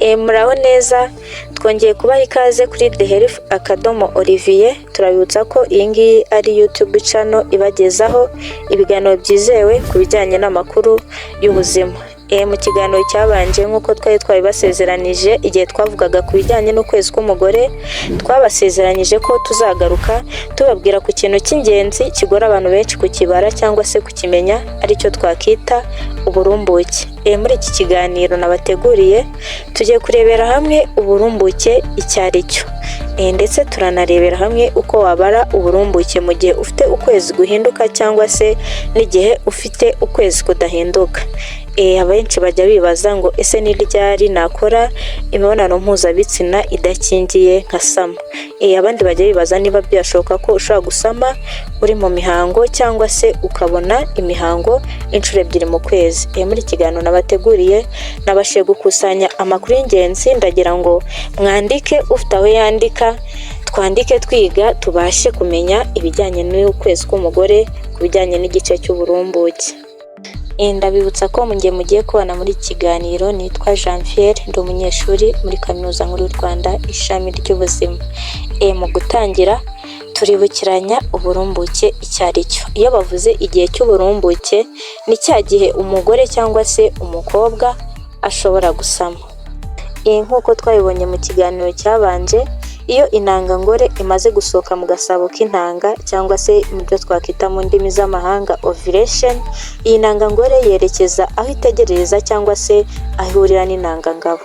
Muraho neza, twongeye kubaha ikaze kuri The Health Akadomo Olivier. Turabibutsa ko iyi ngiyi ari YouTube channel ibagezaho ibiganiro byizewe ku bijyanye n'amakuru y'ubuzima. Mu kiganiro cyabanje, nk'uko twari twabibasezeranije igihe twavugaga ku bijyanye n'ukwezi k'umugore, twabasezeranyije ko tuzagaruka tubabwira ku kintu cy'ingenzi kigora abantu benshi kukibara cyangwa se kukimenya, aricyo twakita uburumbuke. Muri iki kiganiro nabateguriye, tugiye kurebera hamwe uburumbuke icyo ari cyo, ndetse turanarebera hamwe uko wabara uburumbuke mu gihe ufite ukwezi guhinduka cyangwa se n'igihe ufite ukwezi kudahinduka. Abenshi bajya bibaza ngo: "Ese ni ryari nakora imibonano mpuzabitsina idakingiye nkasama?" Abandi bajya bibaza niba byashoboka ko ushobora gusama uri mu mihango cyangwa se ukabona imihango inshuro ebyiri mu kwezi. Muri iki kiganiro nabateguriye, nabashije gukusanya amakuru y'ingenzi. Ndagira ngo mwandike, ufite aho yandika, twandike twiga, tubashe kumenya ibijyanye n'ukwezi k'umugore ku bijyanye n'igice cy'uburumbuke. Ndabibutsa ko mu gihe mugiye kubana muri iki kiganiro nitwa Janviere, ndi umunyeshuri muri Kaminuza Nkuru y'u Rwanda, ishami ry'ubuzima. Mu gutangira, turibukiranya uburumbuke icyo ari cyo. Iyo bavuze igihe cy'uburumbuke, ni cya gihe umugore cyangwa se umukobwa ashobora gusama. Nk'uko twabibonye mu kiganiro cyabanje, iyo intangangore imaze gusohoka mu gasabo k'intanga, cyangwa se mu byo twakwita mu ndimi z'amahanga ovulation, iyi ntangangore yerekeza aho itegerereza cyangwa se aho ihurira n'intangangabo.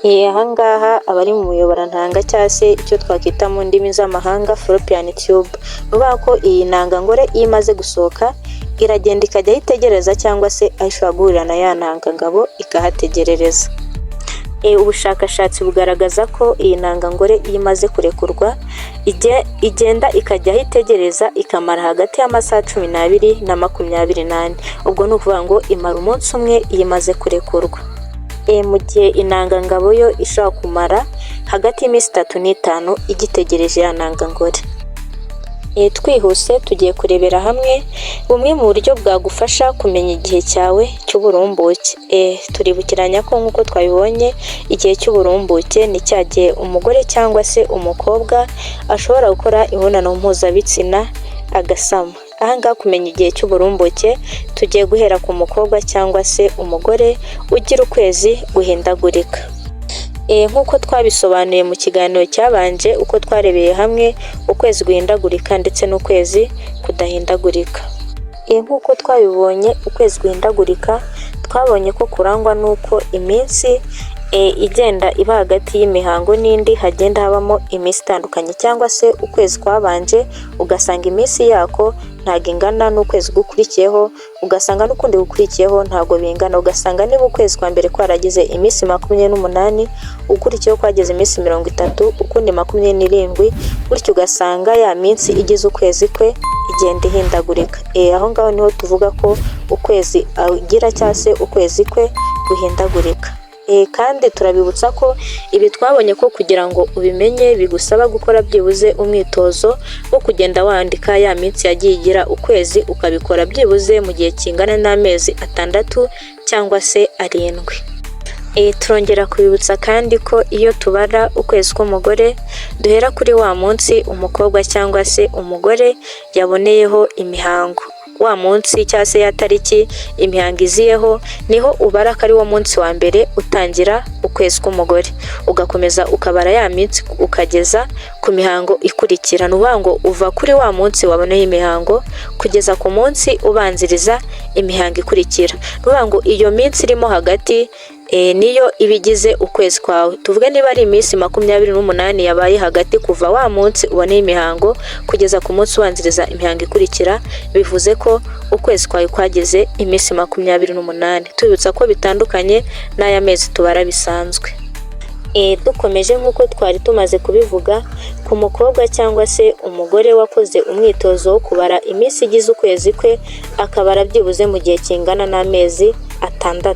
Aha ngaha aba ari mu muyoborantanga, cyangwa se icyo twakwita mu ndimi z'amahanga fallopian tube. Ni ukuvuga ko iyi ntangangore iyo imaze gusohoka, iragenda ikajya aho itegereza cyangwa se aho ishobora guhurira na ya ntangangabo, ikahategerereza. Ubushakashatsi bugaragaza ko iyi ntangangore iyo imaze kurekurwa, igenda ikajya aho itegereza, ikamara hagati y'amasaha 12 na 24. Ubwo ni ukuvuga ngo imara umunsi umwe iyo imaze kurekurwa, mu gihe intangangabo yo ishobora kumara hagati y'iminsi 3 n'5 igitegereje ya ntangangore. Twihuse, tugiye kurebera hamwe bumwe mu buryo bwagufasha kumenya igihe cyawe cy'uburumbuke. Turibukiranya ko nk'uko twabibonye, igihe cy'uburumbuke ni cya gihe umugore cyangwa se umukobwa ashobora gukora imibonano mpuzabitsina agasama. Aha ngaha, kumenya igihe cy'uburumbuke, tugiye guhera ku mukobwa cyangwa se umugore ugira ukwezi guhindagurika. Nk'uko twabisobanuye mu kiganiro cyabanje, uko twarebeye hamwe ukwezi guhindagurika ndetse n'ukwezi kudahindagurika. Nk'uko twabibonye, ukwezi guhindagurika twabonye ko kurangwa n'uko iminsi igenda iba hagati y'imihango n'indi hagenda habamo iminsi itandukanye, cyangwa se ukwezi kwabanje ugasanga iminsi yako ntabwo ingana n'ukwezi gukurikiyeho, ugasanga n'ukundi gukurikiyeho ntabwo bingana, ugasanga niba ukwezi kwa mbere kwaragize iminsi 28, ukurikiyeho kwageze iminsi 30, ukundi 27, gutyo ugasanga ya minsi igize ukwezi kwe igenda ihindagurika. Aho ngaho niho tuvuga ko ukwezi agira cyangwa se ukwezi kwe guhindagurika. Kandi turabibutsa ko ibi twabonye ko kugira ngo ubimenye bigusaba gukora byibuze umwitozo wo kugenda wandika ya minsi yagiye igira ukwezi, ukabikora byibuze mu gihe kingana n'amezi 6 cyangwa se 7. Turongera kubibutsa kandi ko iyo tubara ukwezi k'umugore, duhera kuri wa munsi umukobwa cyangwa se umugore yaboneyeho imihango. Wa munsi cyangwa se ya tariki imihango iziyeho, niho ubara ko ari wo munsi wa mbere utangira ukwezi k'umugore, ugakomeza ukabara ya minsi ukageza ku mihango ikurikira. Ni ukuvuga ngo uva kuri wa munsi waboneye imihango kugeza ku munsi ubanziriza imihango ikurikira. Ni ukuvuga ngo iyo minsi irimo hagati niyo iba igize ukwezi kwawe. Tuvuge niba ari iminsi 28 yabaye hagati kuva wa munsi uboneye imihango kugeza ku munsi ubanziriza imihango ikurikira, bivuze ko ukwezi kwawe kwagize iminsi 28. Tubibutsa ko bitandukanye n'aya mezi tubara bisanzwe. Dukomeje, nk'uko twari tumaze kubivuga, ku mukobwa cyangwa se umugore wakoze umwitozo wo kubara iminsi igize ukwezi kwe, akabara byibuze mu gihe kingana n'amezi 6,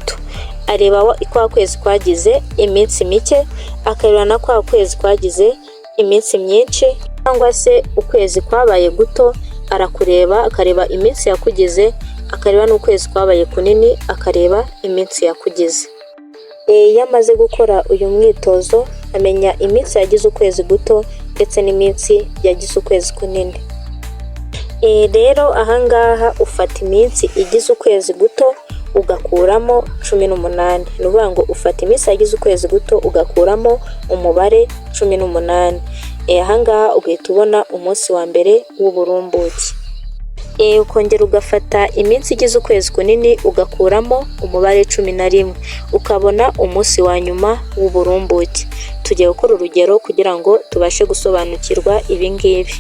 areba kwa kwezi kwagize iminsi mike, akareba na kwa kwezi kwagize iminsi myinshi, cyangwa se ukwezi kwabaye guto, arakureba akareba iminsi yakugize, akareba n'ukwezi kwabaye kunini akareba iminsi yakugize. Iyo amaze gukora uyu mwitozo, amenya iminsi yagize ukwezi guto ndetse n'iminsi yagize ukwezi kunini. Rero ahangaha ufata iminsi igize ukwezi guto ugakuramo 18. Ni ukuvuga ngo ufata iminsi yagize ukwezi guto ugakuramo umubare 18. Ahangaha ugahita ubona umunsi wa mbere w'uburumbuke. Ukongera ugafata iminsi igize ukwezi kunini ugakuramo umubare 11, ukabona umunsi wa nyuma w'uburumbuke. Tugiye gukora urugero kugira ngo tubashe gusobanukirwa ibi ngibi.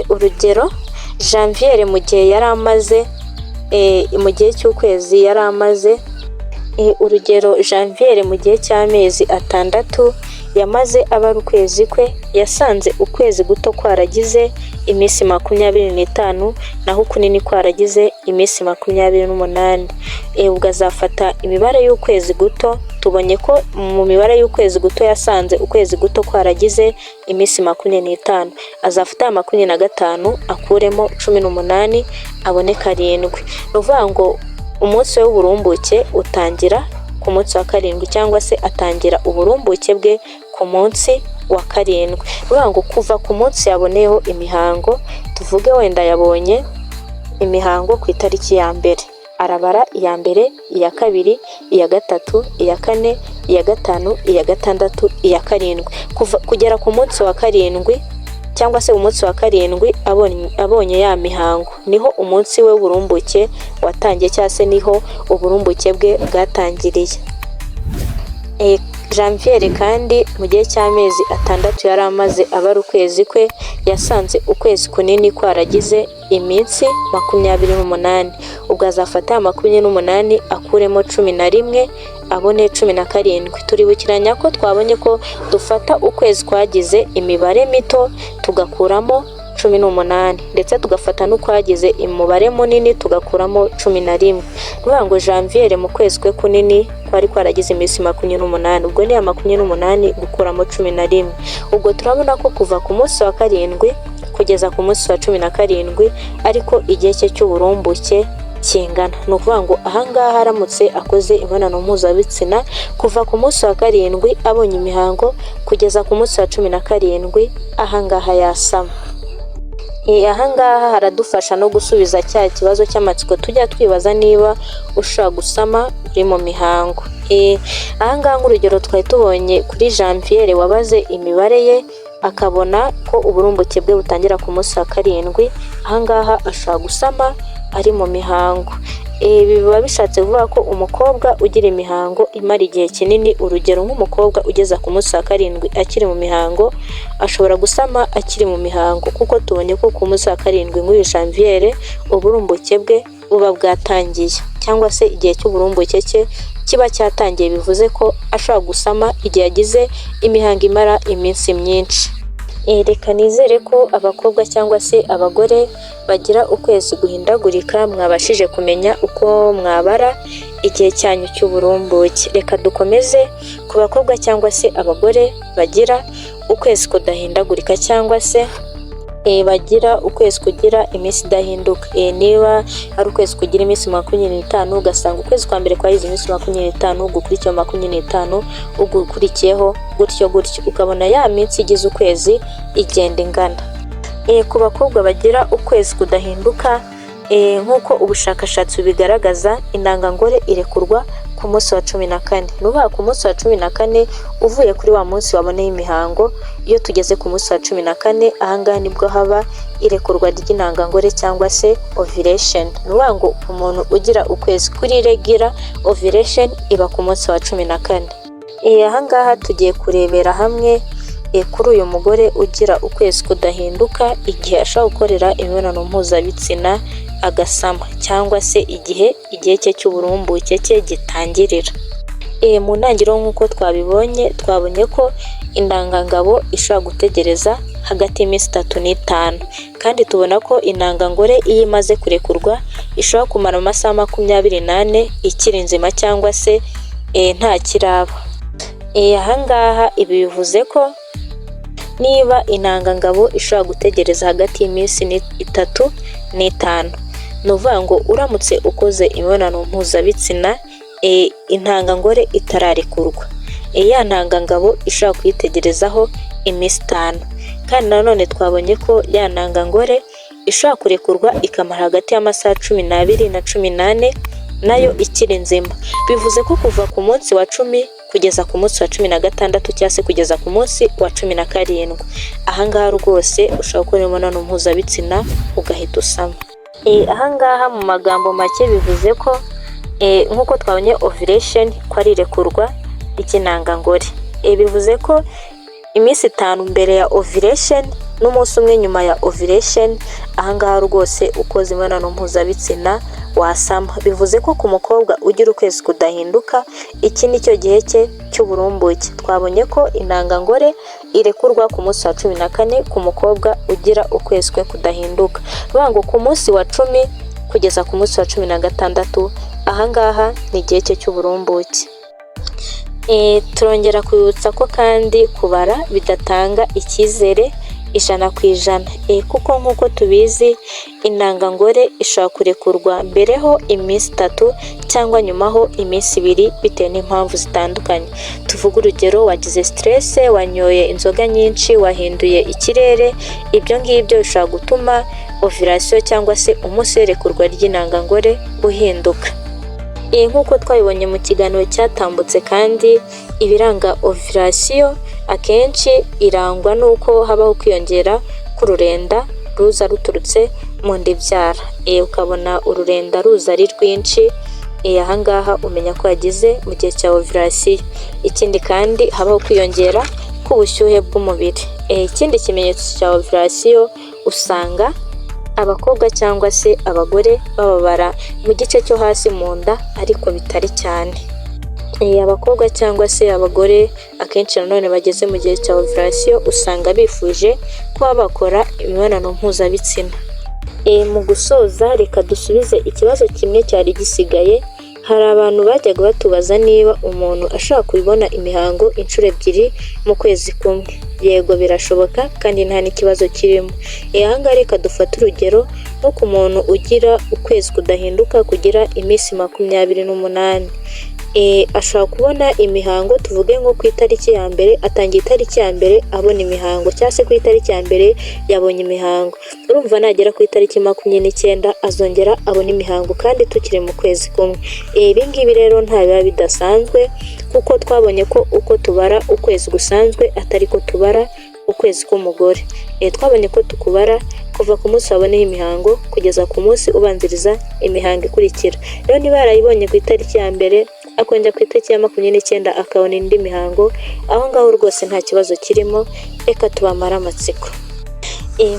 Urugero, Janviere mu gihe yari amaze, mu gihe cy'ukwezi yari amaze, urugero, Janviere mu gihe cy'amezi 6 yamaze abara ukwezi kwe, yasanze ukwezi guto kwaragize iminsi 25, naho ukunini kwaragize iminsi 28. Ubwo azafata imibare y'ukwezi guto. Tubonye ko mu mibare y'ukwezi guto yasanze ukwezi guto kwaragize iminsi 25. Azafata aya 25 akuremo 18, abone 7. Ni ukuvuga ngo umunsi we w'uburumbuke utangira ku munsi wa 7, cyangwa se atangira uburumbuke bwe ku munsi wa 7. Ni ukuvuga ngo kuva ku munsi yaboneyeho imihango, tuvuge wenda yabonye imihango ku itariki ya 1, arabara iya 1, iya 2, iya 3, iya 4, iya 5, iya 6, iya 7, kuva kugera ku munsi wa 7, cyangwa se umunsi wa 7 abonye ya mihango, niho umunsi we w'uburumbuke watangiye, cyangwa se niho uburumbuke bwe bwatangiriye. Janviere kandi mu gihe cy'amezi 6 yari amaze abara ukwezi kwe, yasanze ukwezi kunini kwaragize iminsi 28. Ubwo azafata ya 28 akuremo 11, abone 17. Turibukiranya ko twabonye ko dufata ukwezi kwagize imibare mito tugakuramo 18, ndetse tugafata n'ukwagize umubare munini tugakuramo 11. Ni ukuvuga ngo Janviere mu kwezi kwe kunini kwari kwaragize iminsi 28. Ubwo ni ya 28 gukuramo 11. Ubwo turabona ko kuva ku munsi wa 7 kugeza ku munsi wa 17 ariko igihe cye cy'uburumbuke kingana. Ni ukuvuga ngo ahangaha aramutse akoze imibonano mpuzabitsina kuva ku munsi wa 7 abonye imihango kugeza ku munsi wa 17, ahangaha yasama. Ahangaha haradufasha no gusubiza cya kibazo cy'amatsiko tujya twibaza niba ushobora gusama uri mu mihango. Ahangaha nk'urugero twari tubonye kuri Janviere wabaze imibare ye akabona ko uburumbuke bwe butangira ku munsi wa 7, ahangaha ashobora gusama ari mu mihango. Ibi biba bishatse kuvuga ko umukobwa ugira imihango imara igihe kinini, urugero nk'umukobwa ugeza ku munsi wa 7 akiri mu mihango, ashobora gusama akiri mu mihango, kuko tubonye ko ku munsi wa 7 nk'uyu Janviere uburumbuke bwe buba bwatangiye, cyangwa se igihe cy'uburumbuke cye kiba cyatangiye, bivuze ko ashobora gusama igihe yagize imihango imara iminsi myinshi. Reka nizere ko abakobwa cyangwa se abagore bagira ukwezi guhindagurika mwabashije kumenya uko mwabara igihe cyanyu cy'uburumbuke. Reka dukomeze ku bakobwa cyangwa se abagore bagira ukwezi kudahindagurika, cyangwa se bagira ukwezi kugira iminsi idahinduka. Niba ari ukwezi kugira iminsi 25, ugasanga ukwezi kwa mbere kwagize iminsi 25, ugukurikiyeho 25, ugukurikiyeho gutyo gutyo, ukabona ya minsi igize ukwezi igenda ingana. Ku bakobwa bagira ukwezi kudahinduka, nk'uko ubushakashatsi bubigaragaza, intangangore irekurwa ku munsi wa 14. Ni ukuvuga ku munsi wa 14 uvuye kuri wa munsi waboneye imihango, iyo tugeze ku munsi wa 14, ahangaha nibwo haba irekurwa ry'intangangore cyangwa se ovulation. Ni ukuvuga ngo umuntu ugira ukwezi kuri irregular, ovulation iba ku munsi wa 14. Ahangaha tugiye kurebera hamwe kuri uyu mugore ugira ukwezi kudahinduka igihe ashobora gukorera imibonano mpuzabitsina agasama, cyangwa se igihe cye cy'uburumbuke cye gitangirira. Mu ntangiriro nk'uko twabibonye, twabonye ko intangangabo ishobora gutegereza hagati y'iminsi 3 n'5, kandi tubona ko intangangore iyo imaze kurekurwa ishobora kumara amasaha 24 ikiri nzima, cyangwa se nta kiraba. Ahangaha ibi bivuze ko niba intangangabo ishobora gutegereza hagati y'iminsi 3 n'5, ni ukuvuga ngo uramutse ukoze imibonano mpuzabitsina Intangangore itararekurwa, ya ntangangabo ishobora kuyitegerezaho iminsi 5. Kandi nanone twabonye ko ya ntangangore ishobora kurekurwa ikamara hagati y'amasaha 12 na 14 nayo ikiri nzima. Bivuze ko kuva ku munsi wa 10 kugeza ku munsi wa 16 cyangwa se kugeza ku munsi wa 17, ahangaha rwose ushobora gukora imibonano mpuzabitsina ugahita usama. Ahangaha mu magambo make bivuze ko nk'uko twabonye ovulation ko ari irekurwa ry'intangangore, bivuze ko iminsi 5 mbere ya ovulation n'umunsi umwe nyuma ya ovulation, ahangaha rwose ukoze imibonano mpuzabitsina wasama. Bivuze ko ku mukobwa ugira ukwezi kudahinduka, iki ni cyo gihe cye cy'uburumbuke. Twabonye ko intangangore irekurwa ku munsi wa 14 ku mukobwa ugira ukwezi kwe kudahinduka. Bivuga ngo ku munsi wa 10 kugeza ku munsi wa 16, ahangaha ni igihe cye cy'uburumbuke. Turongera kwibutsa ko kandi kubara bidatanga icyizere 100%, kuko nk'uko tubizi intangangore ishobora kurekurwa mbere ho iminsi 3 cyangwa nyuma ho iminsi 2 bitewe n'impamvu zitandukanye. Tuvuge urugero: wagize stress, wanyoye inzoga nyinshi, wahinduye ikirere, ibyo ngibyo bishobora gutuma ovulation cyangwa se umunsi w'irekurwa ry'intangangore uhinduka. Nk'uko twabibonye mu kiganiro cyatambutse kandi, ibiranga ovulation akenshi irangwa n'uko habaho kwiyongera k'ururenda ruza ruturutse mu nda ibyara, ukabona ururenda ruza ari rwinshi. Ahangaha umenya ko yageze mu gihe cya ovulation. Ikindi kandi habaho kwiyongera k'ubushyuhe bw'umubiri. Ikindi kimenyetso cya ovulation, usanga abakobwa cyangwa se abagore bababara mu gice cyo hasi mu nda ariko bitari cyane. Abakobwa cyangwa se abagore akenshi nanone bageze mu gihe cya ovulation usanga bifuje kuba bakora imibonano mpuzabitsina. Mu gusoza, reka dusubize ikibazo kimwe cyari gisigaye. Hari abantu bajyaga batubaza niba umuntu ashobora kubona imihango inshuro ebyiri mu kwezi kumwe. Yego, birashoboka kandi nta n'ikibazo kirimo. Aha ngaha reka dufate urugero nko ku muntu ugira ukwezi kudahinduka kugira iminsi 28. Ashobora kubona imihango, tuvuge nko ku itariki ya mbere, atangiye itariki ya mbere abona imihango cyangwa se ku itariki ya mbere yabonye imihango. Urumva nagera ku itariki 29 azongera abona imihango kandi tukiri mu kwezi kumwe. Ibi ngibi rero nta biba bidasanzwe, kuko twabonye ko uko tubara ukwezi gusanzwe atari ko tubara ukwezi k'umugore. Twabonye ko tukubara kuva ku munsi waboneye imihango kugeza ku munsi ubanziriza imihango ikurikira. Rero niba yarayibonye ku itariki ya mbere, akongera ku itariki ya 29 akabona indi mihango, aho ngaho rwose nta kibazo kirimo. Reka tubamare amatsiko.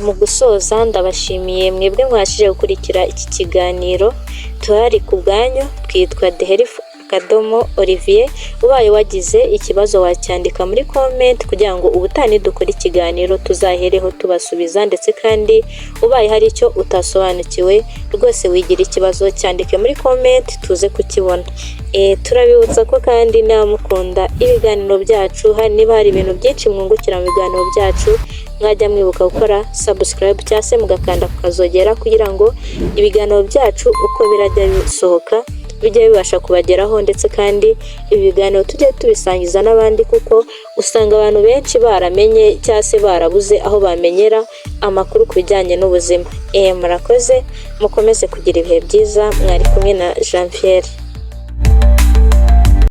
Mu gusoza, ndabashimiye mwebwe mwabashije gukurikira iki kiganiro. Turahari ku bwanyu, twitwa The Health akadomo Olivier. Ubaye wagize ikibazo wacyandika muri comment kugira ngo ubutaha nidukora ikiganiro tuzahereho tubasubiza. Ndetse kandi ubaye hari icyo utasobanukiwe, rwose wigira ikibazo, cyandike muri comment tuze kukibona. Turabibutsa ko kandi niba mukunda ibiganiro byacu, niba hari ibintu byinshi mwungukira mu biganiro byacu, mwajya mwibuka gukora subscribe cyangwa se mugakanda kukazogera kugira ngo ibiganiro byacu uko birajya bisohoka bijye bibasha kubageraho. Ndetse kandi ibi biganiro tujye tubisangiza n'abandi, kuko usanga abantu benshi baramenye cyangwa se barabuze aho bamenyera amakuru ku bijyanye n'ubuzima. Murakoze, mukomeze kugira ibihe byiza. Mwari kumwe na Janviere.